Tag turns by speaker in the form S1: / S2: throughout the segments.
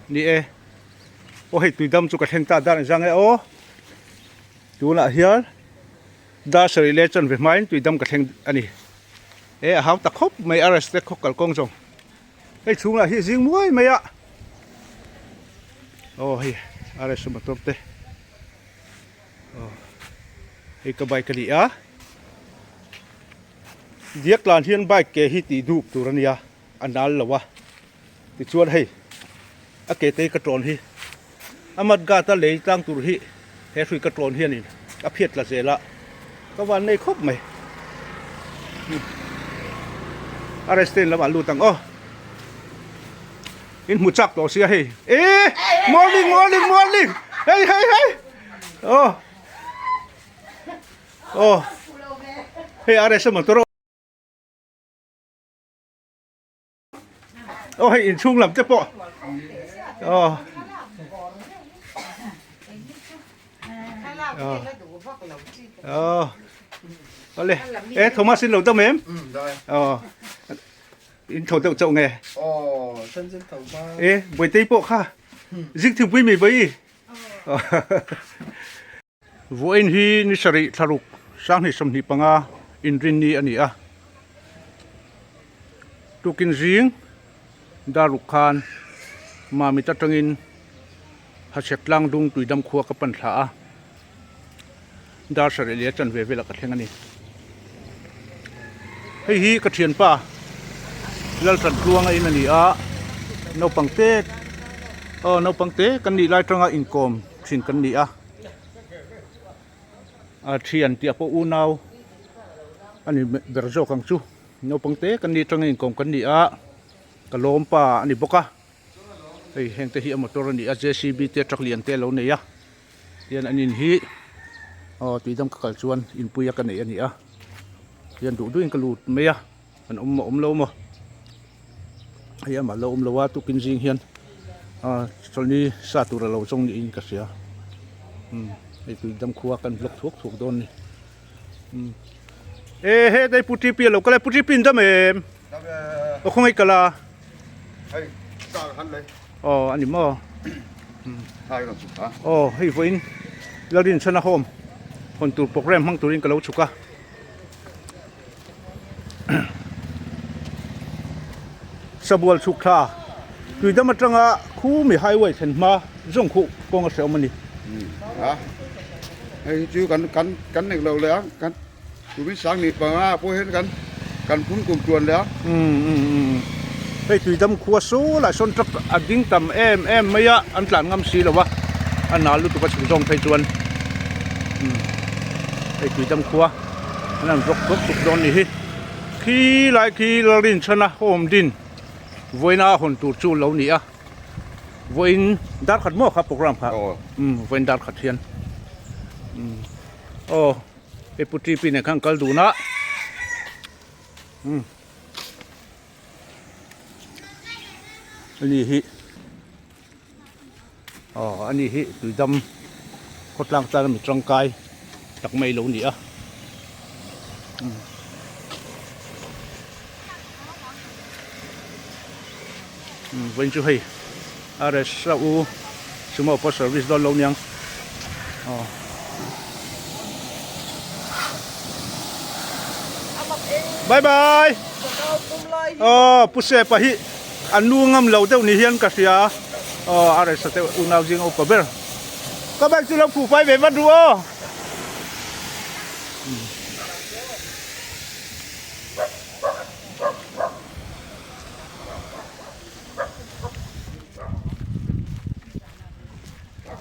S1: Ni e. Aw hei tuidam chu ka thleng ta dar zang e aw. Tunah hian dar sarih leh chanve hmain tuidam ka thleng a ni. E a hau ta khawp mai a restaurant khaw kalkawng zawng. Hei chhungah hi zing muai mai a. Aw hei a restaurant motor te. Aw hei ka bike a ni a. Diak tlan hian bike ke hi tih dup tur a nia a nal lo a. Tichuan hei a ke te ka tawn hi a mat guard a lei tlang tur hi he hrui ka tawn hianin a phiat tla zel a ka van nei khawp mai a restaurant lamah lut ang aw in hmu chak tawh sia hei e morning morning morning hei hei hei aw aw hei a restaurant motor Aw hei inchhung lam te pawh aw aw awle e Thomas in lo dam em aw in tho deuh chauh nge e buaitei pawh kha zing thingpui mi bai Vawiin hi ni sarih thlaruk sanghnih 25 inrinni a ni a. Tukin zing daruk khan Mamit atangin Hachhek tlang dung tuidam khua ka pan thla a, dar sarih leh a chanve velah ka thleng a ni. Hei hi ka thianpa Laltantluanga in a ni a, naupang te aw naupang te kan nih lai tanga inkawm thin kan ni a. A thian tih ah pawh unau a ni ber zawk ang chu naupang te kan nih atangin inkawm kan ni a ka lawm pa a ni bawk a hei heng te hi a motor a ni a j c b te truck lian te a lo nei a tian an in hi aw tuidang ka kal chuan inpui a ka neih a ni a tian duh duhin ka lut mai a. An awm a awm lo maw? Hei amah lo awm lo a tukin zing hian ah chawlhni sa tur a lo zawng niin ka hria umm hei tui dam khua kan vlog thuak thuak dawn a ni umm e he dai pu TP a lo kal e pu TP in dam em?
S2: Dam e.
S1: Aw khawngaih kal a.
S2: Hei car han lei.
S1: Aw a ni maw? Umm aw hei vawiin Lalrinchhana home hawn tur programme hmang turin ka lo chhuk a. Sabual chhuk thla Tuidam atanga Khumi highway thlen hma zawng khuh kawng a hrehawm a ni.
S2: A hei hi chu kan kan kan nek lo leh a kan tumin sang ni panga pawh hian kan kan phun kum tuan leh a.
S1: Um um um hei Tuidam khua saw lah sawn truck a ding tam em em mai a an tlan ngam si lo a a nal lutuk a chhuk zawng phei chuan um hei Tuidam khua. An han vlog thuak thuak dawn ni hi. Khi lai khi Lalrinchhana home din vawiina a hawn tur chu lo ni a. Vawiin dar khat maw kha program kha? Umm vawiin dar khat hian. Umm aw hei Pu TP nen khan kal dun a. Umm ani hi. Aw ani hi tuidam khawtlang tan mi tangkai tak mai lo ni a vawiin chu hei RS a u sumo pawh service dawn lo niang aw. Bye bye aw pu sepa hi. An nu ngam lo deuh ni hian ka hria aw a resa te unau zing a upa ber. Ka bike chu lo phuh fai ve vat duh aw.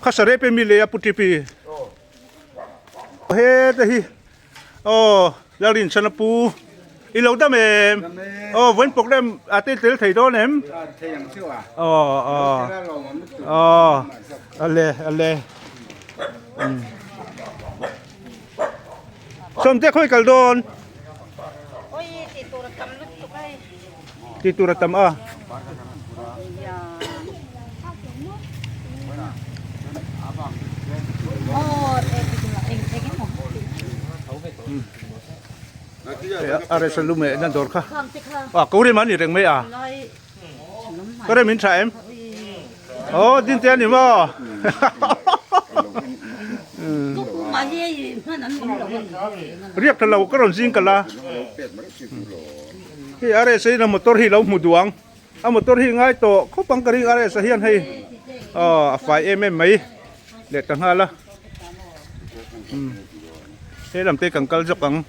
S1: Kha sare pe mi le a pu TP. He te hi Aw Lalrinchhana pu i lo dam em? Aw vawiin program a te tel thei dawn em? Aw aw aw ale ale Sawmte khawi kal dawn? Ti tur a tam a. A restaurant lu meh na dawr kha. A ko rem a ni reng mai a. Ko rem in tha em? Aw dinte a ni maw? Riak tha lo ka rawn zing kal a. Hei RSA in a motor hi lo hmu duh ang. A motor hi ngai tawh khawp ang ka ring RSA hian hei aw a fai em em mai leh ta nghal a. He lam te kan kal zawk ang.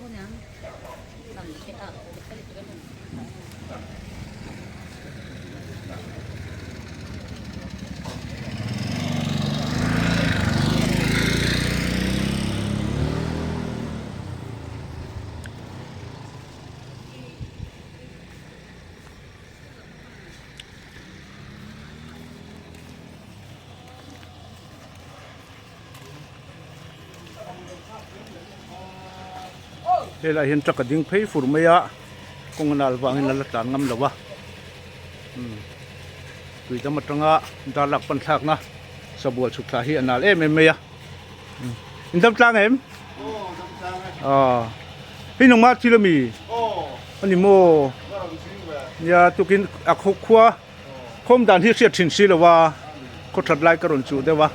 S1: Helai hian truck a ding phei fur mai a kawng a nal vangin a la tlan ngam lo a umm tui dam atanga darlak pan thlakna sabual chhuk thla hi a nal em em mai a in dam tlang em aw hei nangmah thil ami ani maw nia tukin a khua Khawm dan hi hriat thin si lo a, khaw that lai ka rawn chuh deuh a.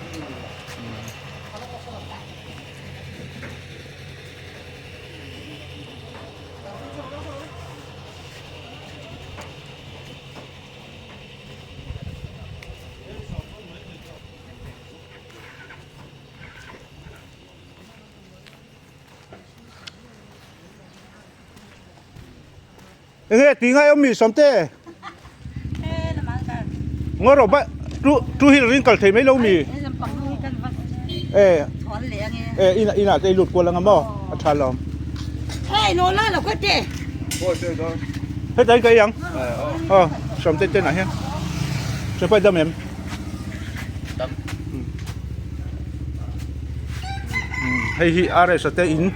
S1: Enge tui ngai awm mi Sawmte? Ngaw rawh ba tu tu hi ring kal thei mai lo mi? E e ina ina te lut kual anga maw a tha lawm.
S3: Hey no la lo ka te.
S1: Hei tai ka yang. Ờ Sawmte te nah hian. Chapai dam em?
S2: Dam.
S1: Hei hi RS te in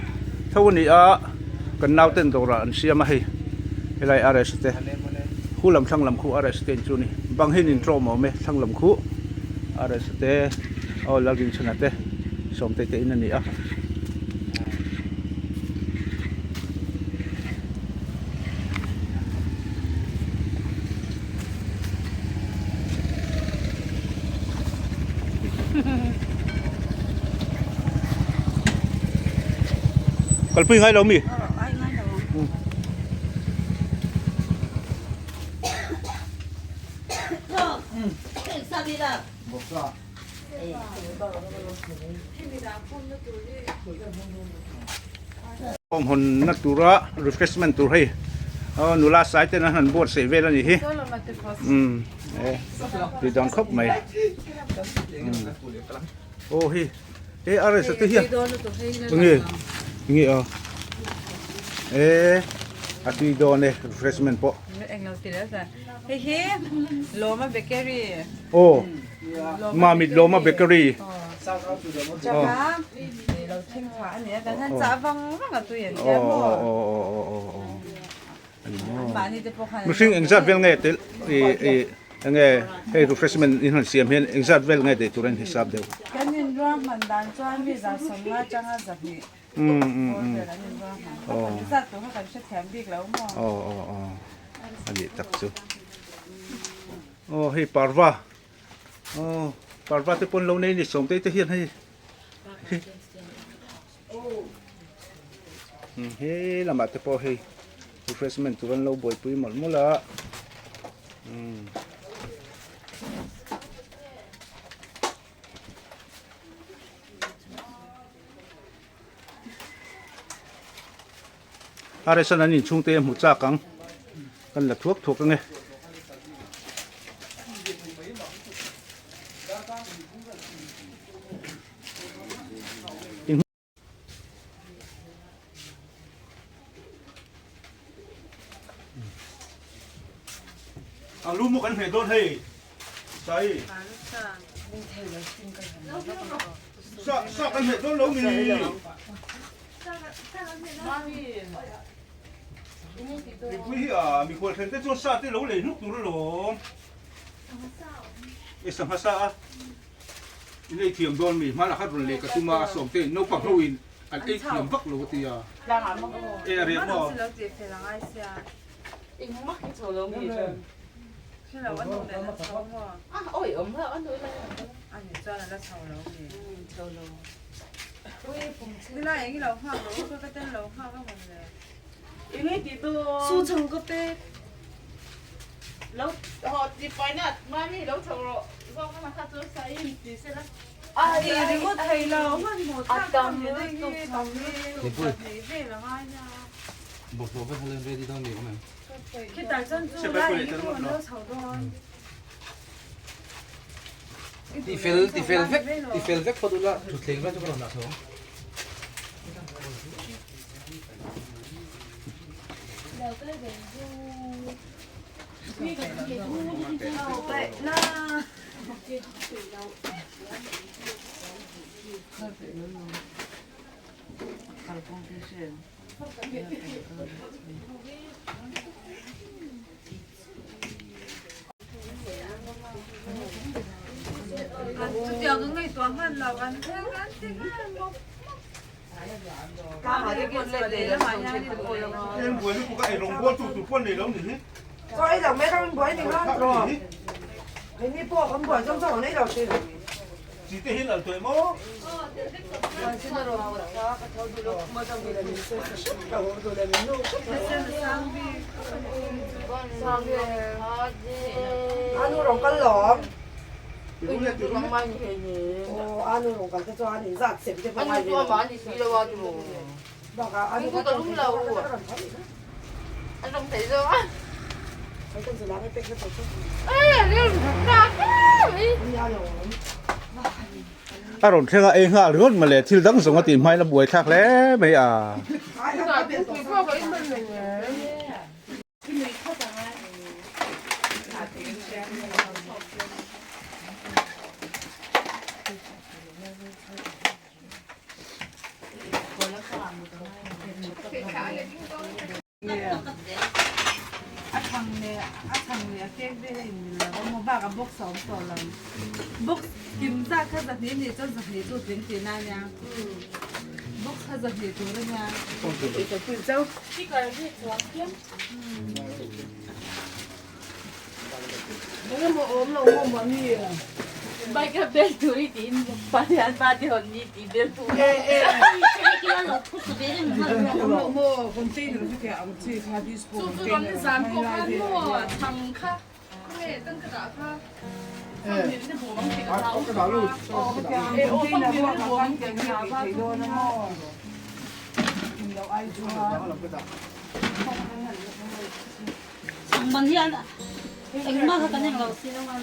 S1: tho ani a. Kan nauten dawrah an siam a hei helai RS te khu lam thlang lam khu RS te in chu a ni bang hi nin tawm a awm e thlang lam khu RS te aw Lalrinchhana te sawmte te in a ni a. Kalpui ngai lo mi? Awm hawn na tura refreshment tur hei aw nula sai ten an han buatsaih vel a nih hi umm e tih dang khawp mai aw hei he RS te hian enge enge a e a tui dawn e refreshment pawh
S4: Hei hi Lawma Bakery.
S1: Aw Mamit Lawma Bakery.
S4: Chaka lo thleng thla a nia kan han chah vang vang a tui an tia maw.
S1: Aw aw aw aw aw.
S4: Mahni te pawh khan.
S1: Mihring engzat vel nge tel i i enge hei refreshment in han siam hian engzat vel nge dei tur a in hisap deuh.
S4: Kan inruahman dan chuan mi zan 50 atanga 200.
S1: Anih tak chu aw hei parva aw parva te pawn lo nei ni sawm te te hian hei he lamah te pawh hei refreshment tur an lo buaipui mawlh mawlh a umm. Harrison an inchhung te a hmu chak ang kan la thuak thuak ange. A lu maw kan hmeh dawn hei sai sa sa kan hmeh dawn lo mi mipui hi a mikhual then te chuan sa te lo lei hnuk tur alawm e sangha sa a in ei thiam dawn mi hmanah khan rawn leh ka tum a a sawm te in naupang ho in An ei thiam vak lo a ti a. E a riak maw?
S5: Ti fel ti fel vek ti fel vek phawt ula thutthleng vel chu ka rawn dah chho ang.
S1: A rawn thleng a ei nghal ringawt mawle thil dang zawng a tih hmain a buai thlak hle mai a.
S4: A chhang leh a chhang leh a cake vel a inmil lo a maw bakah box a awm tawh lo box kim zat kha zahnih anih chuan zahnih chu tling tihna a nia box kha zahnih tur a nia.
S3: Chhangban hian engmah kha kan englo si lo a.